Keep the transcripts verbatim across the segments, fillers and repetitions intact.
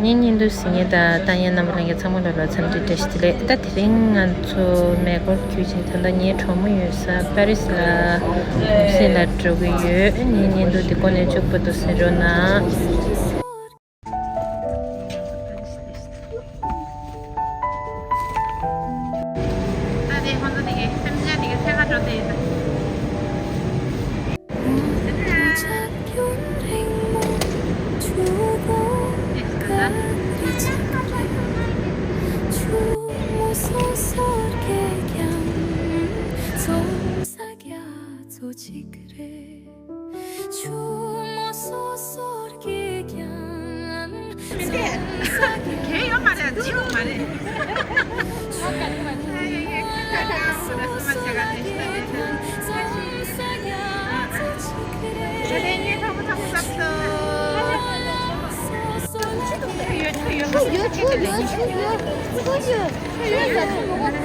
ངའི་བརྙན་ཐུང་གཟིགས་མཁན་དང་ལྟ་མཁན་རྣམ་པ་ལྷན་རྒྱས་ཚང་མ་ལ་ལོ་འཚམས་འདྲི་བཀྲ་ཤིས་བདེ་ལེགས། ད་དེ་རིང་ང་ཚོ་མེག་ལོར་བརྒྱུད་ཕྱིན། ད་ལྟ་ངའི་གྲོགས་མོ་ཡོད་ས་པེ་རིས་ལ་གུང་སེང་ལ་འགྲོ་གི་ཡོད། ངའི་བརྙན་ཐུང་འདི་ཀོ་ནས་མཇུག་བར་དུ་གཟིགས་རོགས་གནང་། ད་དེ་ཁོང་ཚོ་དེ་གའི་སེམས་ཅན་དེ་གའི་ཚན་ཁ་འགྲོ་དེ་ཡིན་ད། ཆུ་མོ་སོ་སོར་སྐྱེས་ཀྱང་། མི་འདུག་གལ་ཡོད་མ་རེད། འཇིགས་ཡོད་མ་རེད། ཡོད་ཆུ་ཡོད་ཆུ་ཡོད་ཆུ་ཡོད་ཆུ་ཡོད།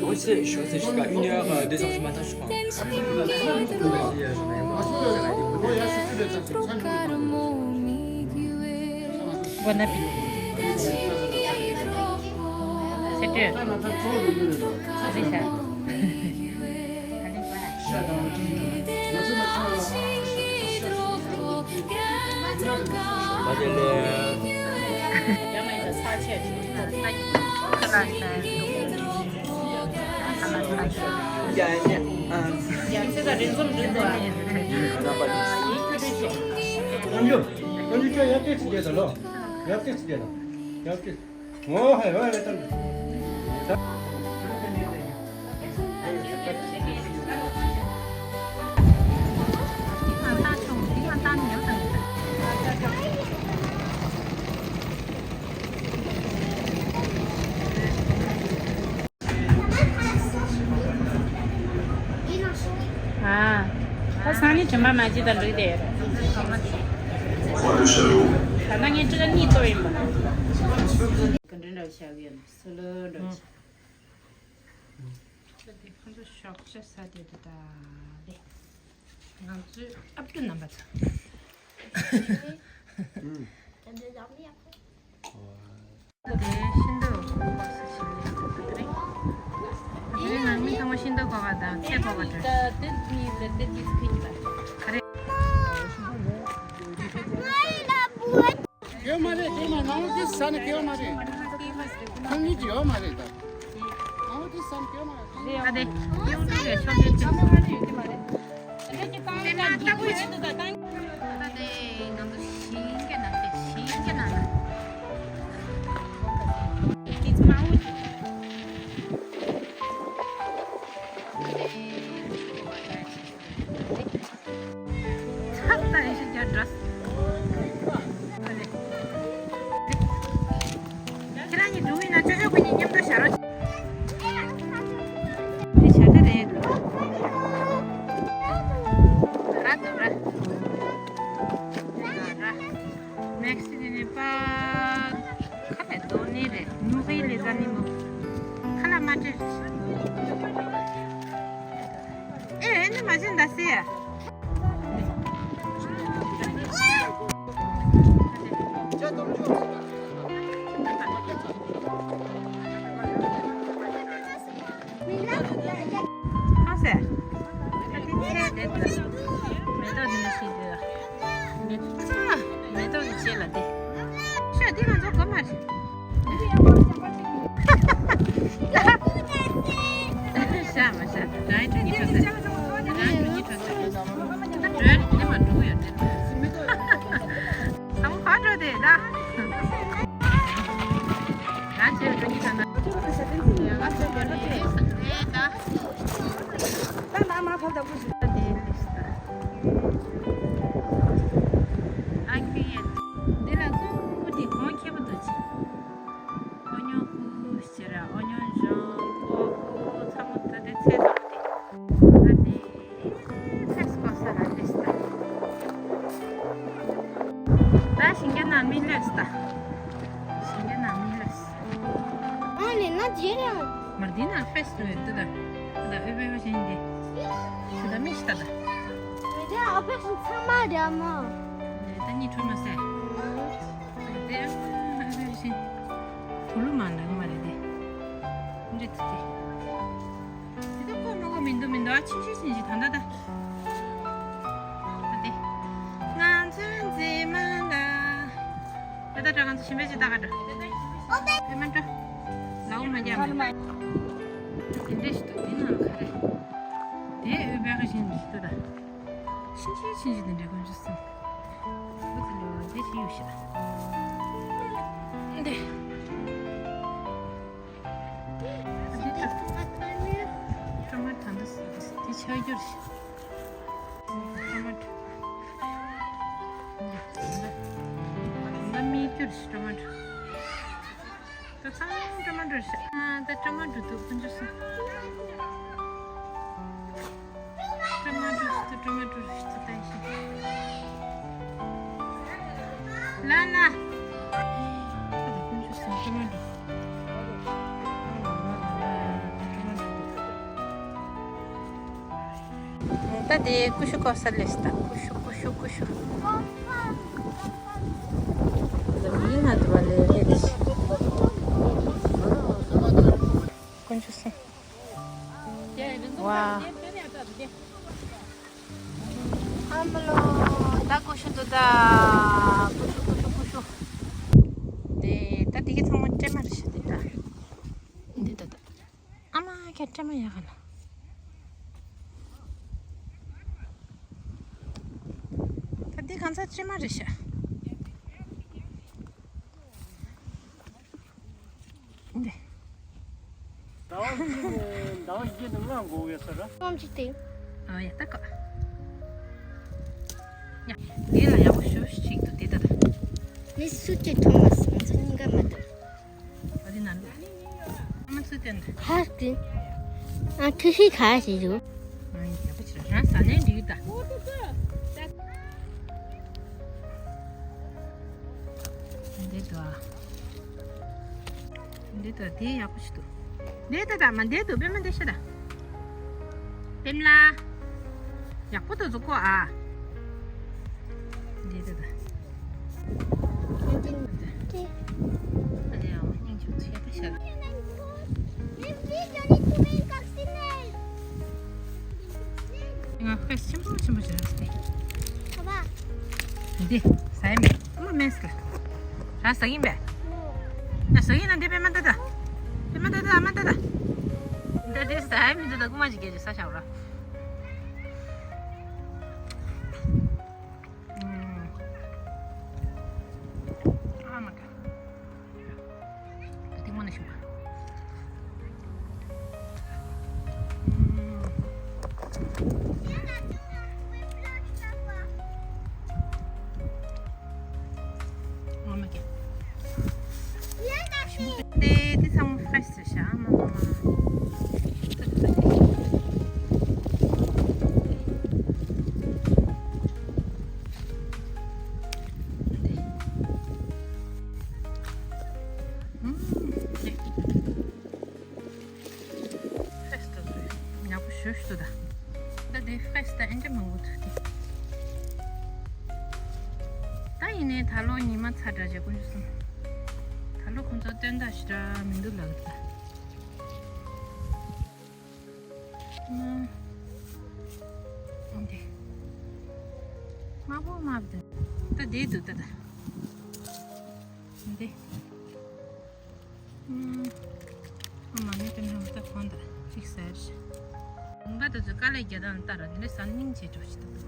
On sait, je faisais jusqu'à une heure, euh, deux heures du matin, je crois. Bon appétit. C'est dur. C'est ça. ཨ། ད་སང་ཉིན་དྲན་པ་མ་བརྗེད་དང་འགྲིག་དེ། ད་ལྟ་ངས་སྤྲི་ཀ་གཉིས་གཏོར་ཡིན་པ། ག་འདྲ་འདྲ་བྱ་གི་ཡོད་ན་སོ་ལོ་འདྲ་བྱ། ད་དེ་ཁོང་ཚོ་ཞོགས་ཇ་ཟ་དེ་དེ་ད་ལེ། ང་ཚོའི་ཨབ་ཏུ་རྣམ་པ་ཚོ། དེ་ཤིང་ཏོག་གོ་ས་ཞིག་རེད། དེ་རིང་ནང་མི་ཚང་མ་ཤིང་ཏོག་གོ་བ་དང་ཚལ་གོ་བ་འདྲ། ག་རེ། ཡོད་མ་རེད། དེ་མ་ནང་ལོ་དེ་ཟ་ནས་ཡོད་མ་རེད། ཁོང་གཉིས་ཀྱི་ཡོད་མ་རེད་ད། ནང་ལོ་དེ་ཟ་ནས་ཡོད་མ་རེད། ཨ་དེ་གཡུང་དྲུང་གི་ཕྱོགས་ཀྱི་ཅི། ད་དེ་ང་ཚོ་ཞིང་གི་ནང་དེ་ཞིང་གི་ནང་ལ། ཚ་ད་ཡིན་ཤི་རྒྱ་འདྲ། ཁྱེད་རང་གཉིས་འགྲོ་གི་ན་ཅོ་ཅོ་ཁོ་གཉིས་མཉམ་དུ་བཞག་རོགས། འདི་བྱ་ད་རེད། ར་ཏུ་ར། ར། Next དེ་ནས་པ། ཁ་ལས་རྡོ་ནི་རེད། ནུ་ཧི་ལི་ཟ་ནི་མོ། ཁ་ལ་མ་ཏྲི། ཨེ་ཨེ་ནི་མ་ཅན་ད་སེ། ཨ་སེ། ད་དེ་ཚེ་དེ་ད། མེ་ཏོག་འདི་ནི་ཤིང་དེ་ལ། མེ་ཏོག་མེ་ཏོག་གི་རྗེས་ལ་དེ། ཤོད་འདི་ང་ཚོ་གོ་མ་རེད། ཤ་མ་ཤ་ད་ཡིན་དྲུག་གཉིས་ཁྲོ་ཟེར། ད་ཡིན་དྲུག་གཉིས་ཁྲོ་ཟེར། ད་འགྲོ་ཡ་དེ་མ་འགྲོ་གི་ཡོད་དེ། ཨ་མ་ག་འགྲོ་དེ་ད། ང་ཚོའི་འགྲོ་གི་ད་ན། ང་ཚོའི་འགྲོ་གི་དེ་ད། ད་ན་མ་ཕབ་ད་ཀུ་ཤི་ད་དེ་ལིས་ད། ཨ་ཁུ་ཡེ། འདི་ལ་ཀུ་ཀུ་དེ་གོང་ཁེ་པ། མི་ལེས་ད། ཞིང་ཁའི་ནང་མི་ལེས། ཨ་ལེ་ན་ཇེ་ར། མར་འདི་ན་ཧྥེ་སི་ནོ་ཡོད་དུ་ད། ད་ཨོ་བེ་བ་ཞིང་འདི། ད་མི་ཤི་ད་ད། མི་དེ་ཨ་ཕེ་སི་ཚང་མ་ར་མ། ད་གཉིས་ཁྲོ་མ་སེ། དེ་ཨོ་བེ་བ་ཞིང་། བུ་ལུ་མ་ན་གི་མ་རེད་དེ། འདི་ད་དེ། དེ་ད་ཁོ་ནོ་གོ་མི་འདུག་མི་འདུག་ཨ་ཆི་ཆི་ཆི་ཆི་ད་ད་ད། ད་དེ། ང་ཚོའི་མཛེས་མ་ལ། ད་ལྟ་དྲ་ང་ཚོ་ཞིམ་པའི་ཅི་ལྟ་ག་འགྲོ། དེ་མ་འགྲོ། ལའོ་མ་རྒྱག་མ། དེ་འདྲས་ཞིག་ཏུ་དེ་ནང་ཁ་རེ། དེ་ཨོ་བེ་ག་ཞིང་ཞིག་ཏུ་ད། ཤིན་ཤིན་ཤིན་ཤིན་དེ་འདྲས་ཀུན་ཅི་སོང་། བུ་ཚ་ལོ་དེ་ཞིག་ཡོད་ཤག་དེ། དེ་ད་ལྟ་ད་ལྟ་དེ་ཆགས་རྒྱུ་རེད་ཤག་དེ་ཆགས་རྒྱུ་རེད་ཤག་ང་མིད་རྒྱུ་རེད་ཤག་ཊོ་མ་ཊོ། ད་ཚང་མ་ཊོ་མ་ཊོ་རེད་ཤག་ཨ་ད་ཊོ་མ་ཊོ་འདུག་དཀོན་མཆོག་གསུམ། ཊོ་མ་ཊོ་ཊོ་མ་ཊོ་རེད་ཤག་ད་ཡིན་ཤག་ལ་ལ། ད་དཀོན་མཆོག་གསུམ་ཊོ་མ་ཊོ། ད་དེ་ཀུ་ཤུ་ཀོ་ས་ལེས་ད་ཀུ་ཤུ་ཀུ་ཤུ་ཀུ་ཤུ། ད་མི་ན་དུ་བ་ལེ་རེད་དེ། ཀུན་ཆུ་སི། ཝ། ཨ་མ་ལོ། ད་ཀུ་ཤུ་འདུག་ད། ཀུ་ཤུ་ཀུ་ཤུ་ཀུ་ཤུ། དེ་ད་དེ་གི་ཚང་མ་སྲན་མ་རེད་ཤག་དེ་ད། འདི་ད་ད། ཨ་མ་ཁྱེད་སྲན་མ་ཡག་ག་ན། ད་འདི་གང་ཚ་སྲན་མ་རེད་ཤག་འདི། ཟླ་བ་བཞི་ནས་ཟླ་བ་བཞི་ནས་ལྔ་འགོར་བའི་སར། ཨོམ་ཅི་སྟེ། ཨ་ཡ་ད་ཀ། ཡ། འདི་ལ་ཡག་པོ་ཞུ་ཞིག་ཏུ་འདི་ད་ད། ནི་སུ་ཅི་ཐོང་མ་སོང་ཚོ་སྙིང་ག་མ་ཐུབ། ཨ་དེ་ན་ལུ། ཨ་མ་ཚུ་དེ་ན། ཧ་ཀི། ཨ་ཁི་ཤི་ཁ་ཤི་ཞུ། ཨ་ཡག་པོ་ཆེ་རང་ས་ནས་འགྲིག་ད། འདི་དོ། འདི་དོ་དེ་ཡག་པོ་ཞིག་འདུག་འདི་ད་ད་མ་འདི་དོ་པེ་མ་འདི་ཤ་ད། པེམ་ལ། ཡག་པོ་དོ་བཟོ་གོ་ཨ། འདི་ད་ད། ཨ་ནི་ཡང་སྙིང་ཆུ་ཚད་ད་ཤ་ད། ང་ཧྥེ་སི་ཆེན་པོ་ཆེན་པོ་བྱས་ཏེ། འདི་ཟ་ཡ་མེད། ཨ་མ་མེད་ཟེར། ར་ཟ་གིན་པས། ན་ཟ་གིན་ན་འདི་པེ་མ་ད་ད། པེ་མ་ད་ད་ཨ་མ་ད་ད། འདི་འདི་ཟ་ཡ་མི་འདུག་ད་རྐུ་མ་ཅིག་སྐྱེས་ཅིག་ཟ་བཞག་ར། ཨ་མ་ད། ད་ཐེངས་མ་ནས་ཞུ་བ། ཨ་མ་ཀྱེ། དེ་དེ་ཚང་མ་ཧྥེ་སི་རེད་ཤག་ཨ་མ་མ་མ། ཧྥེ་སི་ཏོ་ཡག་པོ་ཞུ་ཞུ་ད། ད་དེ་ཧྥེ་སི་ད་ཨེ་འདྲ་མང་པོ་འདུག་སྟེ། ད་ཡིན་ནའི་ད་ལོ་ཉི་མ་ཚ་དྲགས་བྱས་དཀོན་མཆོག་གསུམ། ད་ལོ་ཁོང་ཚོ་སྟོན་ཟླ་ཞེ་དྲག་མི་འདུག་ལབ་ཀྱི་འདུག་འདི། དམར་པོ་དམར་པོ་འདི། ད་འདི་འདུག་ད་ད། འདི། ཨུམ། ཨ་མ་ནི་དེ་འདྲ་མི་ད་གོང་ད་ཅིག་ཟེར། ང་ད་ཚོ་དཀའ་ལས་རྒྱག་སྟངས་ལྟར་འདི་ནི་ཟ་སྙིང་རྗེ་འགྲོ་ཞིག་འདུག་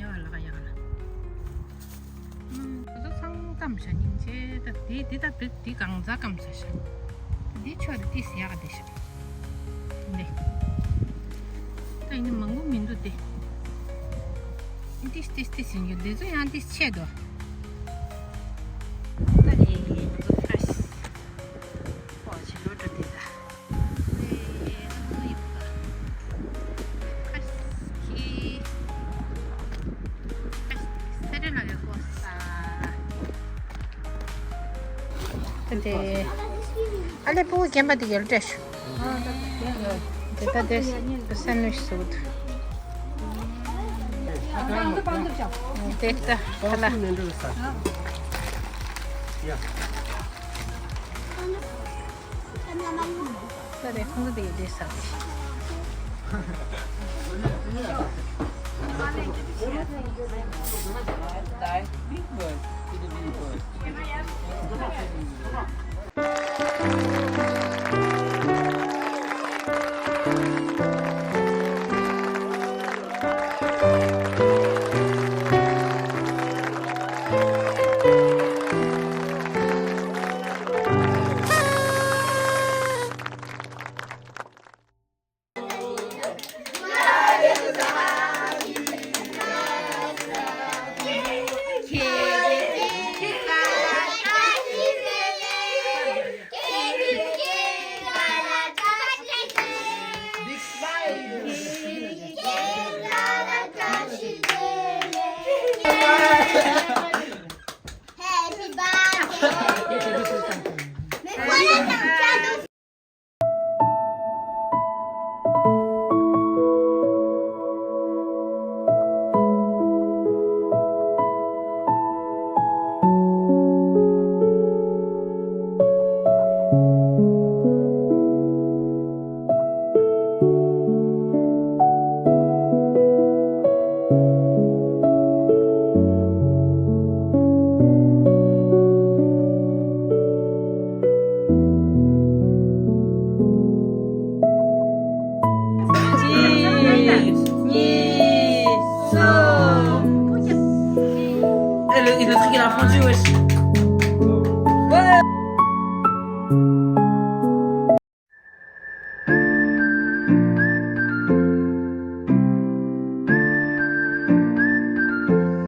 ཡ་ལ་ཡ་ལ། ཨུམ། ད་ཚང་སྐམ་ཤ་སྙིང་རྗེ། ད་དེ་དེ་ད་བིག་དེ་གང་ཚ་སྐམ་ཚ་ཤ། འདི་ཆོ་རེ་ཏིས་ཡག་དེ་ཤ། འདི། ད་ཡིན་ན་མང་པོ་མི་འདུག་སྟེ། ཏིས་ཏིས་ཏིས་ཡིན་རྒྱུ་འདི་ཚོ་ཡང་ཏིས་ཆེ་དོ། དེ། ཨ་ལེ་ཕྲུ་གུ་རྒན་པ་དེ་ཡོད་འདྲ་ཞུ། དེ་ལྟ་དེ་སན་ཝིཆ་བཟོ་གི་འདུག་དེ་ལྟ་ཧ་ལ། ས་རེ་ཁོང་ཚོ་དེ་ཡོད་འདྲ་ས་རེད། གཅིག་གཉིས། གསུམ། Et le, et le truc, il a fondu, wesh.